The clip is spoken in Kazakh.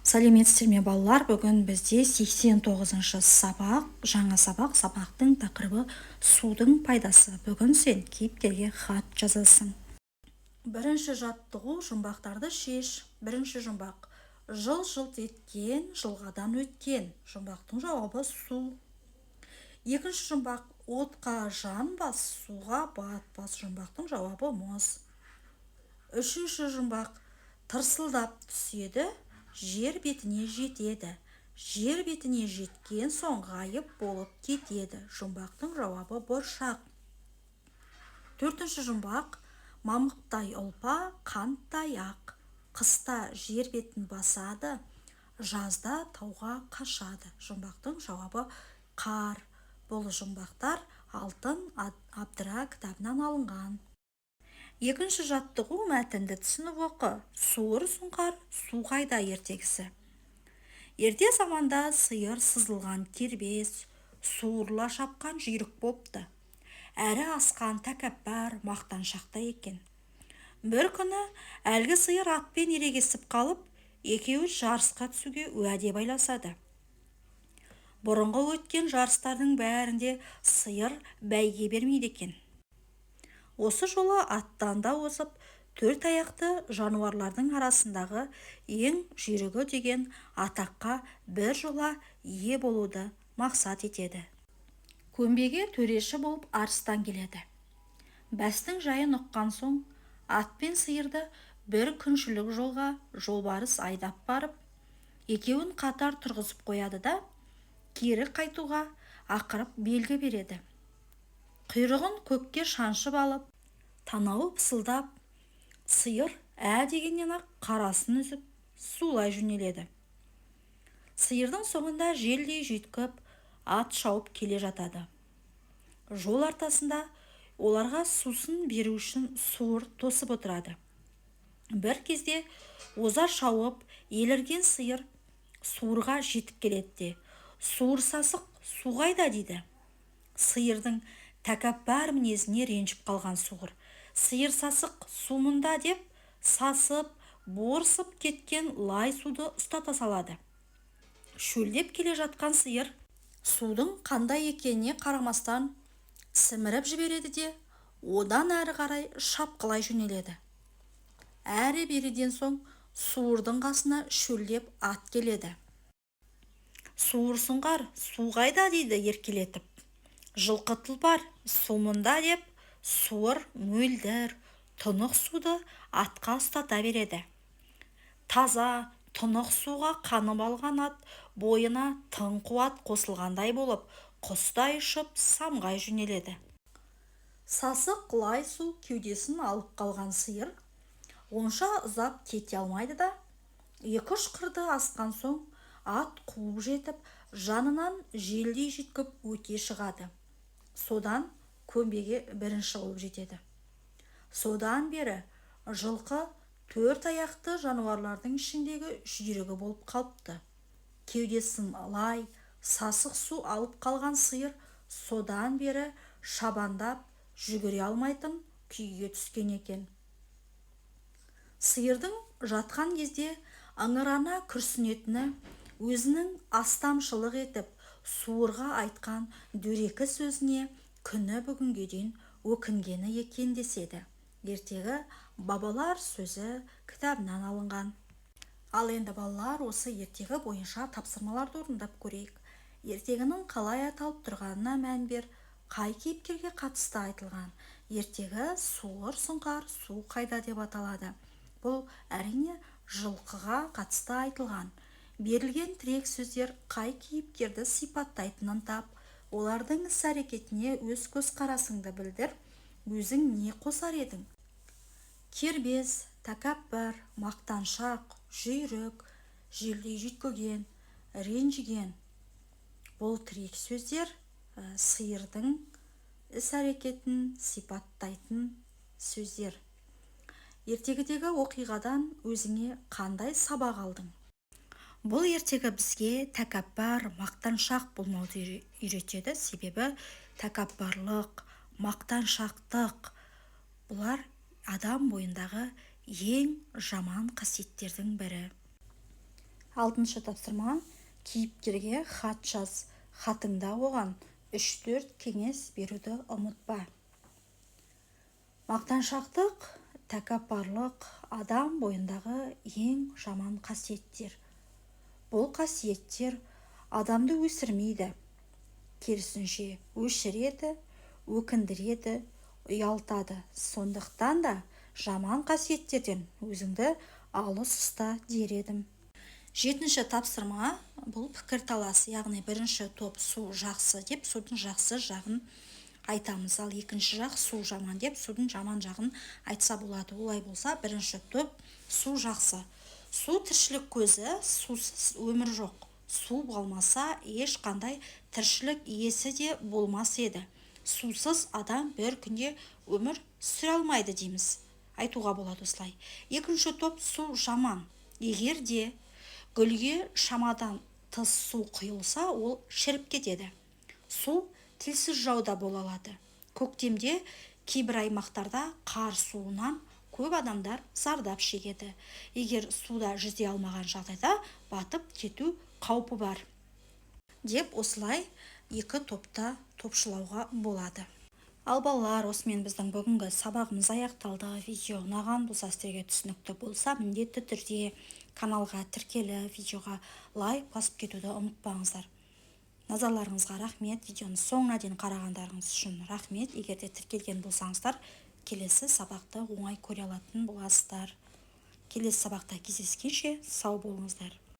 Сәлеметсіздер ме, балалар! Бүгін бізде 89-шы сабақ, жаңа сабақ. Сабақтың тақырыбы: судың пайдасы. Бүгін сен кейіпкерге хат жазасың. Бірінші жаттығу: жұмбақтарды шеш. Бірінші жұмбақ: жылт-жылт еткен, жылғадан өткен. Жұмбақтың жауабы: су. Екінші жұмбақ: отқа жанбас, суға батпас. Жұмбақтың жауабы: мұз. Үшінші жұмбақ: тырсылдап түседі, жер бетіне жетеді, жер бетіне жеткен соң ғайып болып кетеді. Жұмбақтың жауабы: бұршақ. Төртінші жұмбақ: мамықтай ұлпа, қанттай ақ, қыста жер бетін басады, жазда тауға қашады. Жұмбақтың жауабы: қар. Бұл жұмбақтар «Алтын абдыра» кітабынан алынған. Екінші жаттығу: мәтінді түсініп оқы. «Суыр сұңқар, су қайда» ертегісі. Ерте заманда сиыр сызылған кербез, суырыла шапқан жүйрік бопты. Әрі асқан тәкаппар, мақтаншақ та екен. Бір күні әлгі сиыр атпен ерегесіп қалып, екеуі жарысқа түсуге уәде байласады. Бұрынғы өткен жарыстардың бәрінде сиыр бәйге бермейді екен. Осы жолы аттан да озып, төрт аяқты жануарлардың арасындағы ең жүйрігі деген атаққа біржола ие болуды мақсат етеді. Көмбеге төреші болып арыстан келеді. Бәстің жайын ұққан соң, ат пен сиырды бір күншілік жолға жолбарыс айдап барып, екеуін қатар тұрғызып қояды да, кері қайтуға ақырып белгі береді. Құйрығын көкке шаншып алып, танауы пысылдап, сиыр ә дегеннен-ақ қарасын үзіп, сулай жөнеледі. Сиырдың соңында желдей жүйткіп ат шауып келе жатады. Жол ортасында оларға сусын беру үшін суыр тосып отырады. Бір кезде оза шауып елірген сиыр суырға жетіп келеді де: «Суыр сасық, су қайда?» – дейді. Сиырдың тәкаппар мінезіне ренжіп қалған суыр: «Сиыр сасық, су мұнда», – деп, сасып, борсып кеткен лай суды ұстата салады. Шөлдеп келе жатқан сиыр судың қандай екеніне қарамастан сіміріп жібереді де, одан әрі қарай шапқылай жөнеледі. Әрі-беріден соң суырдың қасына шөлдеп ат келеді. «Суыр сұңқар, су қайда?» – дейді еркелетіп. «Жылқы тұлпар, су мұнда», – деп, суыр мөлдір, тұнық суды атқа ұстата береді. Таза, тұнық суға қанып алған ат бойына тың қуат қосылғандай болып, құстай ұшып, самғай жөнеледі. Сасық лай су кеудесін алып қалған сиыр онша ұзап кете алмайды да, екі-үш қырды асқан соң ат қуып жетіп, жанынан желдей жүйткіп өте шығады. Содан көмбеге бірінші болып жетеді. Содан бері жылқы төрт аяқты жануарлардың ішіндегі жүйрігі болып қалыпты. Кеудесін лай, сасық су алып қалған сиыр содан бері шабандап жүгіре алмайтын күйге түскен екен. Сиырдың жатқан кезде ыңырана күрсінетіні өзінің астамшылық етіп, суырға айтқан дөрекі сөзіне күні бүгінге дейін өкінгені екен деседі. Ертегі «Бабалар сөзі» кітабынан алынған. Ал енді, балалар, осы ертегі бойынша тапсырмаларды орындап көрейік. Ертегінің қалай аталып тұрғанына мән бер. Қай кейіпкерге қатысты айтылған? Ертегі «Суыр сұңқар, су қайда» деп аталады. Бұл, әрине, жылқыға қатысты айтылған. Берілген тірек сөздер қай кейіпкерді сипаттайтынын тап, олардың іс-әрекетіне өз көзқарасыңды білдір. Өзің не қосар едің? Кербез, тәкаппар, мақтаншақ, жүйрік, желдей жүйткіген, ренжіген. Бұл тірек сөздер сиырдың іс-әрекетін сипаттайтын сөздер. Ертегідегі оқиғадан өзіңе қандай сабақ алдың? Бұл ертегі бізге тәкаппар, мақтаншақ болмауды үйретеді, себебі тәкаппарлық, мақтаншақтық – бұлар адам бойындағы ең жаман қасиеттердің бірі. Алтыншы тапсырма. Кейіпкерге хат жаз. Хатыңда оған 3-4 кеңес беруді ұмытпа. Мақтаншақтық, тәкаппарлық адам бойындағы ең жаман қасиеттер. Бұл қасиеттер адамды өсірмейді, керісінше өшіреді, өкіндіреді, ұялтады. Сондықтан да жаман қасиеттерден өзіңді алыс ұста дер едім. Жетінші тапсырма, бұл пікірталас, яғни бірінші топ су жақсы деп судың жақсы жағын айтамыз, ал екінші жақ су жаман деп судың жаман жағын айтса болады. Олай болса, бірінші топ: су жақсы. Су – тіршілік көзі, сусыз өмір жоқ. Су болмаса, ешқандай тіршілік иесі де болмас еді. Сусыз адам бір күнде өмір сүре алмайды дейміз, айтуға болады осылай. Екінші топ: су жаман. Егер де гүлге шамадан тыс су құйылса, ол шіріп кетеді. Су тілсіз жау да бола алады. Көктемде кейбір аймақтарда қар суынан көп адамдар зардап шегеді. Егер суда жүзе алмаған жағдайда, батып кету қаупі бар деп, осылай екі топта топшылауға болады. Ал, балалар, осымен біздің бүгінгі сабағымыз аяқталды. Видео ұнаған болса, сіздерге түсінікті болса, міндетті түрде каналға тіркеліп, видеоға лайк басып кетуді ұмытпаңыздар. Назарларыңызға рахмет, видеоны соңына дейін қарағандарыңыз үшін рахмет. Егер де тіркелген болсаңыздар, келесі сабақты оңай көре алатын боласыздар. Келесі сабақта кездескенше, сау болыңыздар.